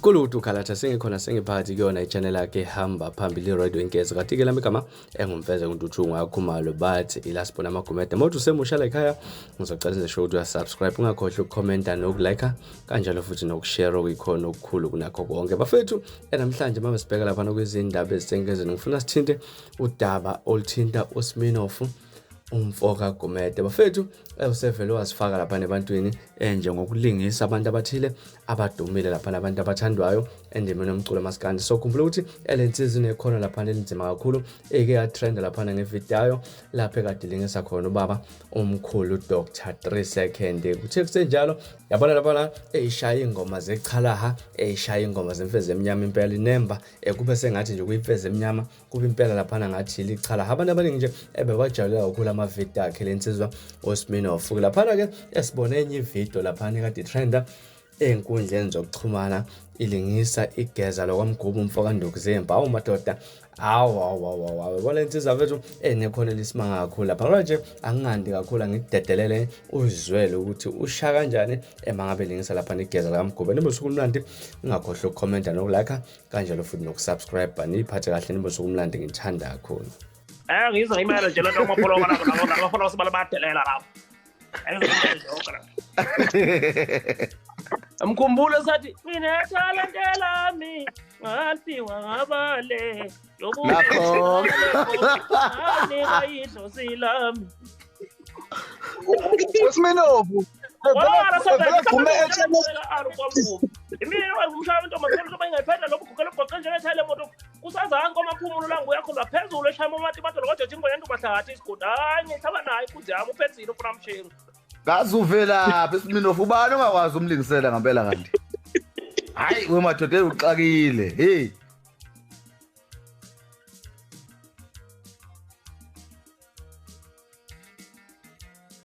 Guludu Khalatha sengikhona sengiphakathi kuyona i-channel yakhe ehamba phambili Radio Inkezi. Kanti-ke lami igama engumfeze nguNtuthu Khumalo bathi ila sibona amagumede. Uma uthi usemusha la ekhaya ngizocela nje sho ukuthi uyasubscribe, ungakhohlwa ukukhomenta nokulike kanjalo futhi nokushare okuyikhona okukhulu kunakho konke. Bafethu, namhlanje mama sibheka lapha kwizindaba ezisenkezeni ngifuna sithinte udaba oluthinta uSminoff umfoka Gumede. Bafethu, usevele wazifaka lapha nebantwini njengokulingisa abantu abathile abadumile lapha abantu abathandwayo endimeni yomculo maskandi. So khumbula ukuthi lensizwa inekhono lapha elinzima kakhulu, eke yatrenda lapha ngevidiyo lapho ekade ilingisa khona ubaba omkhulu Dr 3 Second. Kuthe kusenjalo yabona lapha eyishaya ingoma zechalaha, eyishaya ingoma zemfezi emnyama impela inemba, kube sengathi nje kuyimfezi emnyama kuba impela laphana ngathi lichalaha. Abantu abaningi nje ebebajabulela kakhulu amavidiyo akhe lensizwa uSminoff. Laphana ke esibone enye ividiyo laphana ekade itrenda ey'nkundleni zokuxhumana ilingisa igeza lokwamgubu umfo kaNduku Zemba. Awu madoda, awu awu awu awu, yabona insizwa mfethu enekhono elisimanga kakhulu lapha. Ngoba nje angingandi kakhulu, angikudedelele uzwele ukuthi usha kanjani ema ngabe lingisa lapha negeza lakamgube. Nibe usuku mnandi, ningakhohlwa ukukhomenta nokulike kanjalo futhi nokusubscribe. Niyiphathe kahle, nibe usuku mnandi, ngithanda kakhulu. Ngizwa imele nje lento amapholo labo amapholo sibala bayadelela lapho. Engizwa Mkhumbule sathi mina talente lami ngaliphiwa ngabale Nakho. Nganika idlozi lami. USminofu vele gqume etshene. Imina umshaya intombazane intombazane ingayiphetha lokhu gugela ugoqe nje ethayile moto kusazansi kwamaphumulo la nguya khona phezulu eshaya amati badolo kodwa nje ingonyana intombazane isigodi hayi ngihlaba nayo inkunzi yami uphezile ufuna mshini. Kaze uvelaphi Sminoff, ubani ongakwazi umlingisela ngempela kanti? Hayi we madoda uxakile. Hey.